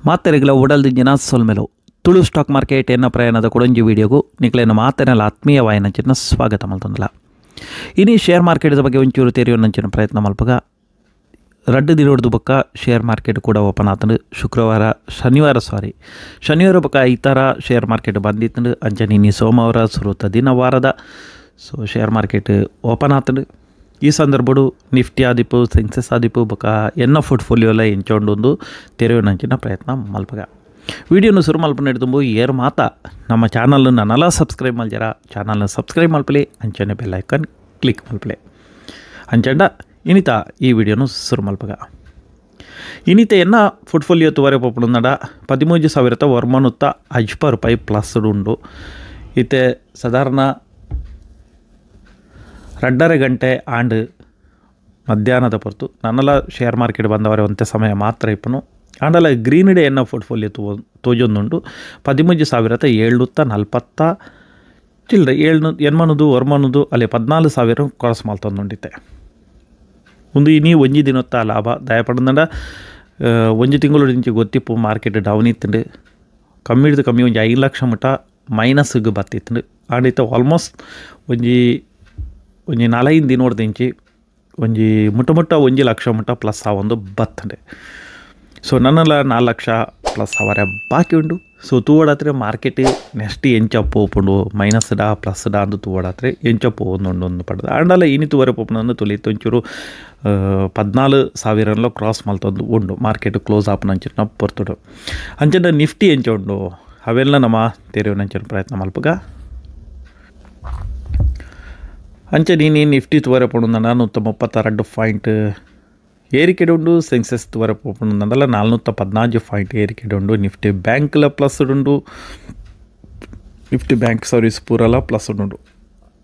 ಮಾತೆರೆಗಳ ಉಡಲ್ದಿಂಜಿನ ಸೊಲ್ಮೆಲು Tulu stock market ಎನ್ನ ಪ್ರಯಾಣದ ಕೊಡೊಂಜಿ ವಿಡಿಯೋಗು ನಿಕ್ಲೆನ ಮಾತೆರೆಲ ಆತ್ಮೀಯ ವಾಯನಂಚಿನ ಸ್ವಾಗತ ಮಲ್ತೊಂದುಲ. ಇನಿ ಶೇರ್ ಮಾರ್ಕೆಟ್ದ ಬಗ್ಗೆ ಒಂಚೂರು ತೆರಿಯೊನಂಚಿನ ಪ್ರಯತ್ನ ಮಲ್ಪಗ. ರಡ್ಡು ದಿನೊಡ್ದು ಬೊಕ್ಕ ಶೇರ್ ಮಾರ್ಕೆಟ್ ಕೂಡ ಓಪನ್ ಆತಂಡು. ಶುಕ್ರವಾರ ಶನಿವಾರ ಸಾರಿ ಶನಿವಾರ ಬೊಕ್ಕ ಐತಾರ ಶೇರ್ ಮಾರ್ಕೆಟ್ ಬಂದಿತ್ತಂಡು. ಅಂಚನೆ ಇನಿ ಸೋಮವಾರ ಸುರುತ ದಿನ ವಾರದ. So share market open ಆತಂಡು. ಈ ಸಂದರ್ಭಡು ನಿಫ್ಟಿ ಆದಿಪ್ಪು ಸೆನ್ಸೆಸ್ ಆದಿಪ್ಪು ಬೊಕ್ಕ ಎನ್ನ ಪೋರ್ಟ್ಫೋಲಿಯೋಲ ಎಂಚೊಂಡೊಂದು ತೆರೆಯುವನಂಚಿನ ಪ್ರಯತ್ನ ಮಲ್ಪಗ. ವಿಡಿಯೋನು ಶುರು ಮಲ್ಪನ ಹಿಡಿದುಂಬು ಏರು ಮಾತ ನಮ್ಮ ಚಾನಲ್ ನನ್ನಲ ಸಬ್ಸ್ಕ್ರೈಬ್ ಮಲ್ಜರ ಚಾನಲ್ನ ಸಬ್ಸ್ಕ್ರೈಬ್ ಮಲ್ಪಲೆ, ಅಂಚನೆ bell icon click ಮಲ್ಪಲೆ. ಅಂಚಂಡ ಇನ್ನಿತ ಈ ವಿಡಿಯೋನು ಶುರು ಮಲ್ಪಗ. ಇನ್ನಿತ ಎನ್ನ ಪೋರ್ಟ್ಫೋಲಿಯೋ ತುವರೆ ಪೋಪುಂಡ 13,000 ರೂಪಾಯಿ ಪ್ಲಸ್ ಉಂಡು. ಇತ್ತೆ ಸಾಧಾರಣ 2.5 ಗಂಟೆ ಆಂಡ್ ಮಧ್ಯಾಹ್ನದ ಹೊರತು ನನ್ನೆಲ್ಲ ಶೇರ್ ಮಾರ್ಕೆಟ್ ಬಂದವರೆ ಒಂತೆ ಸಮಯ ಮಾತ್ರ ಇಪ್ಪನು. ಆಂಡಲ ಗ್ರೀನ್ ಡೇ ಎನ್ನ ಪೋರ್ಟ್ಫೋಲಿಯೋ ತೋಜೊಂದುಂಡು 13,740 ಚಿಲ್ಲರೆ 7 8 ಅಲ್ಲಿ 14,000 ಕ್ರಾಸ್ ಮಲ್ತೊಂದುಂಡಿತ್ತೆ. ಒಂದು ಇನಿ ಒಂಜಿ ದಿನೊತ್ತ ಲಾಭ ದಯಪಡಂಡ. ಒಂಜಿ ತಿಂಗಳು ಇಂಚಿ ಗೊತ್ತಿಪ್ಪು ಮಾರ್ಕೆಟ್ ಡೌನ್ ಇತ್ತಂಡು. ಕಮ್ಮಿ ಹಿಡಿದು ಕಮ್ಮಿ ಒಂಜಿ 5 ಲಕ್ಷ ಮುಟ ಮೈನಸ್ಗೆ ಬತ್ತಿತ್ತಂಡು. ಆಂಡಿತ್ತ ಆಲ್ಮೋಸ್ಟ್ ಒಂಜಿ ಒಂಜಿ 4-5 ದಿನೋಡ್ದಿಂಚಿ ಒಂಜಿ ಮುಟ್ಟ ಮುಟ್ಟ 1 ಲಕ್ಷ ಮುಟ್ಟ ಪ್ಲಸ್ ಆ ಒಂದು ಬತ್ತಂಡೆ. ಸೊ ನನ್ನೆಲ್ಲ 4 ಲಕ್ಷ ಪ್ಲಸ್ ಅವರೆ ಬಾಕಿ ಉಂಡು. ಸೊ ತೂವಡಾತ್ರೆ ಮಾರ್ಕೆಟ್ ನೆಕ್ಸ್ಟ್ ಎಂಚ ಪೋಪುಂಡು ಮೈನಸ್ ಡಾ ಪ್ಲಸ್ ಡಾ ಅಂದು ತೂವಡಾತ್ರೆ ಎಂಚ ಪೋವೊಂದು ಒಂದು ಪಡೆದ. ಆಂಡಲ ಇನಿ ತೂವರೆ ಪೋಪುಂಡು ತುಲಿ ಒಂಚೂರು 14,000 ಕ್ರಾಸ್ ಮಲ್ತೊಂದು ಉಂಡು ಮಾರ್ಕೆಟ್ ಕ್ಲೋಸ್ ಆಪುನಂಚಿನ ಪೊರ್ತುಡು. ಅಂಚನ ನಿಫ್ಟಿ ಎಂಚ ಉಂಡು ಅವೆಲ್ಲ ನಮ್ಮ ತೆರೆಯುವನಂಚಿನ ಪ್ರಯತ್ನ ಮಲ್ಪಗ. ಅಂಚೆ ನೀನು ನಿಫ್ಟಿ ತುವರೆ ಪೋಪುಂಡ 132 ಪಾಯಿಂಟ್ ಏರಿಕೆಡ್ ಉಂಡು. ಸೆನ್ಸೆಸ್ ತುವರೆ ಪೋಪುಂಡಲ್ಲ 414 ಪಾಯಿಂಟ್ ಏರಿಕೆಡ್ ಉಂಡು. ನಿಫ್ಟಿ ಬ್ಯಾಂಕ್ಲ ಪ್ಲಸ್ ಉಂಡು. Nifty bank service ಪೂರಲ plus ಉಂಡು.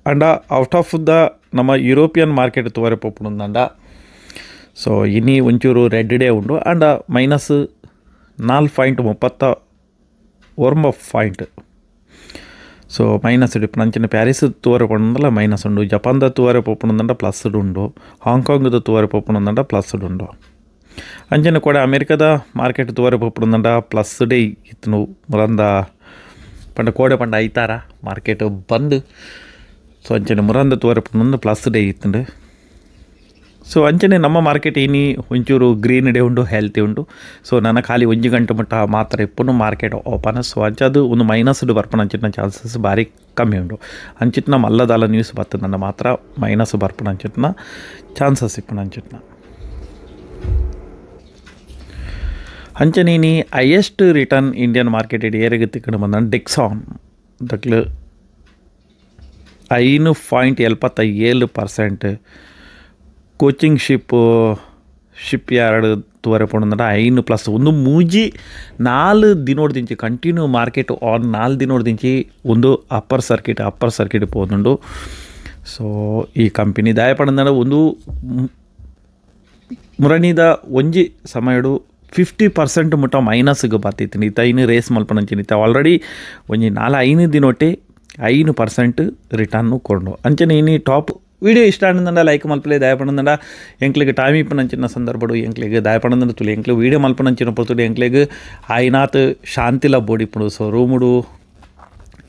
And out of the ನಮ್ಮ ಯುರೋಪಿಯನ್ ಮಾರ್ಕೆಟ್ ತುವರೆ ಪೋಪುಂಡ. ಸೊ ಇನಿ ಒಂಚೂರು ರೆಡ್ ಡೇ ಉಂಡು. And minus 4.39 point. So minus ಇಪ್ಪು. ಅಂಚಿನ ಪ್ಯಾರಿಸ್ ತುವರೆ ಪೋಪುಂಡಲ್ಲ ಮೈನಸ್ ಉಂಡು. ಜಪಾನ್ದ ತುವರೆ ಪೋಪುಂಡ ಪ್ಲಸ್ ಉಂಡು. ಹಾಂಗ್ಕಾಂಗ್ದ ತುವರೆ ಪೋಪುಂಡ ಪ್ಲಸ್ ಉಂಡು. ಅಂಚಿನ ಕೂಡ ಅಮೆರಿಕದ ಮಾರ್ಕೆಟ್ ತುವರೆ ಪೋಪುಂಡ ಪ್ಲಸ್ ಡೇ ಇತ್ತು ಮುರಂದ ಪಂಡ ಕೋಡೆ ಪಂಡ ಐತಾರ ಮಾರ್ಕೆಟ್ ಬಂದ್. ಸೊ ಅಂಚನೆ ಮುರಂದ ತುವರೆ ಪೋಪುಂಡ ಪ್ಲಸ್ ಡೇ ಇತ್ತುಂಡು. ಸೊ ಅಂಚನೆ ನಮ್ಮ ಮಾರ್ಕೆಟ್ ಇನಿ ಒಂಚೂರು ಗ್ರೀನ್ ಡೇ ಉಂಡು, ಹೆಲ್ತಿ ಉಂಡು. ಸೊ ನನ್ನ ಖಾಲಿ 1 ಗಂಟೆ ಮುಟ್ಟ ಮಾತ್ರ ಇಪ್ಪುನು market open. So ಅಂಚದು ಒಂದು ಮೈನಸ್ ಬರ್ಪಣ ಅಂಚಿನ ಚಾನ್ಸಸ್ ಭಾರಿ ಕಮ್ಮಿ ಉಂಡು. ಅಂಚಿಟ್ನ ಮಲ್ಲದಾಲ ನ್ಯೂಸ್ ಬರ್ತದೆ ಮಾತ್ರ ಮೈನಸ್ ಬರ್ಪಣ ಅಂಚಿಟ್ನ ಚಾನ್ಸಸ್ ಇಪ್ಪುನ ಅಂಚಿಟ್ನ. ಅಂಚನೆ ಇನಿ highest return Indian market ಏರಿಗೆ ತಿಕ್ಕಡು ಬಂದ ಡಿಕ್ಸಾನ್ ದಕ್ಲು 5.77%. Coaching ship yard ತುವರೆ ಪೋಂಡ 5 plus ಒಂದು ಮೂಜಿ 4 ದಿನೋಡ್ದಿಂಚಿ continue market on 4 ದಿನೋಡ್ದಿಂಚಿ ಒಂದು ಅಪ್ಪರ್ ಸರ್ಕಿಟ್ ಪೋದುಂಡು. ಸೊ ಈ ಕಂಪನಿ ದಾಯಪಡಂದ ಒಂದು ಮುರಣಿದ ಒಂಜಿ ಸಮಯಡು 50% ಮುಟ್ಟ ಮೈನಸ್ಗೆ ಬತ್ತಿತ್ತು. ಇತ್ತ ಇನ್ನು ರೇಸ್ ಮಲ್ಪನಂಚಿನ ಇತ್ತ ಆಲ್ರೆಡಿ ಒಂಜಿ 4-5 ದಿನೊಟ್ಟೆ 5% ರಿಟರ್ನ್ ಕೊಂಡು. ಅಂಚನೆ ಇನಿ ಟಾಪ್ ವಿಡಿಯೋ ಇಷ್ಟ ಆನಂದ ಲೈಕ್ ಮಲ್ಪಲೆ ದಯಪಡಂದ. ಎಂಕ್ಲಿಗೆ ಟೈಮ್ ಇಪ್ಪನಂಚಿನ ಸಂದರ್ಭಡು ಎಂಕ್ಲಿಗೆ ದಯಪಡಂದ ತುಲಿ ಎಂಕ್ಲು ವೀಡಿಯೋ ಮಲ್ಪನಂಚಿನ ಪೊರ್ತುಡು ಎಂಕ್ಲಿಗೆ ಆಯ್ನಾತ್ ಶಾಂತಿಲ ಬೋಡಿಪುಂಡು. ಸೊ ರೂಮುಡು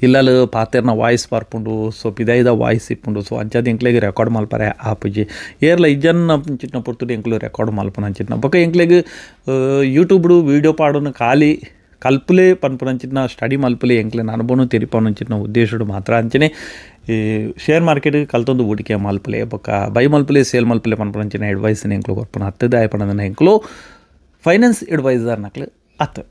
ಇಲ್ಲಲು ಪಾತೆರ್ನ ವಾಯ್ಸ್ ಬರ್ಪುಂಡು. ಸೊ ಪಿದಾಯ್ದ ವಾಯ್ಸ್ ಇಪ್ಪುಂಡು. ಸೊ ಅಂಚಾದ ಎಂಕ್ಲಿಗೆ ರೆಕಾರ್ಡ್ ಮಲ್ಪರೆ ಆಪುಜಿ. ಏರ್ಲ ಇಜ್ಜನ್ನ ಚಿನ್ನ ಪೊರ್ತುಡು ಎಂಕ್ಲು ರೆಕಾರ್ಡ್ ಮಲ್ಪನಂಚಿನ ಬೊಕ ಎಂಕ್ಲಿಗೆ ಯೂಟ್ಯೂಬ್ಡು ವೀಡಿಯೋ ಪಾಡೋನು ಖಾಲಿ ಕಲ್ಪುಲೆ ಪನ್ಪುನಂಚಿನ ಸ್ಟಡಿ ಮಲ್ಪುಲೆ ಎಂಕ್ಲೆನ ಅನುಭವನು ತೆರಿಪನಂಚಿನ ಉದ್ದೇಶಡು ಮಾತ್ರ. ಅಂಚನೆ ಈ ಶೇರ್ ಮಾರ್ಕೆಟ್ ಕಲ್ತೊಂದು ಹೂಡಿಕೆ ಮಲ್ಪುಲೆ ಬೊಕ್ಕ ಬೈ ಮಲ್ಪುಲೆ ಸೇಲ್ ಮಲ್ಪುಲೆ ಪನ್ಪುನಂಚಿನ ಅಡ್ವೈಸ್ ಎಂಕ್ಲು ಕೊರ್ಪುನ ಅತ್ತು. ದಾಯಪಣದನ ಎಂಕ್ಲು ಫೈನಾನ್ಸ್ ಅಡ್ವೈಸರ್ ನಕ್ಲು ಅತ್ತು.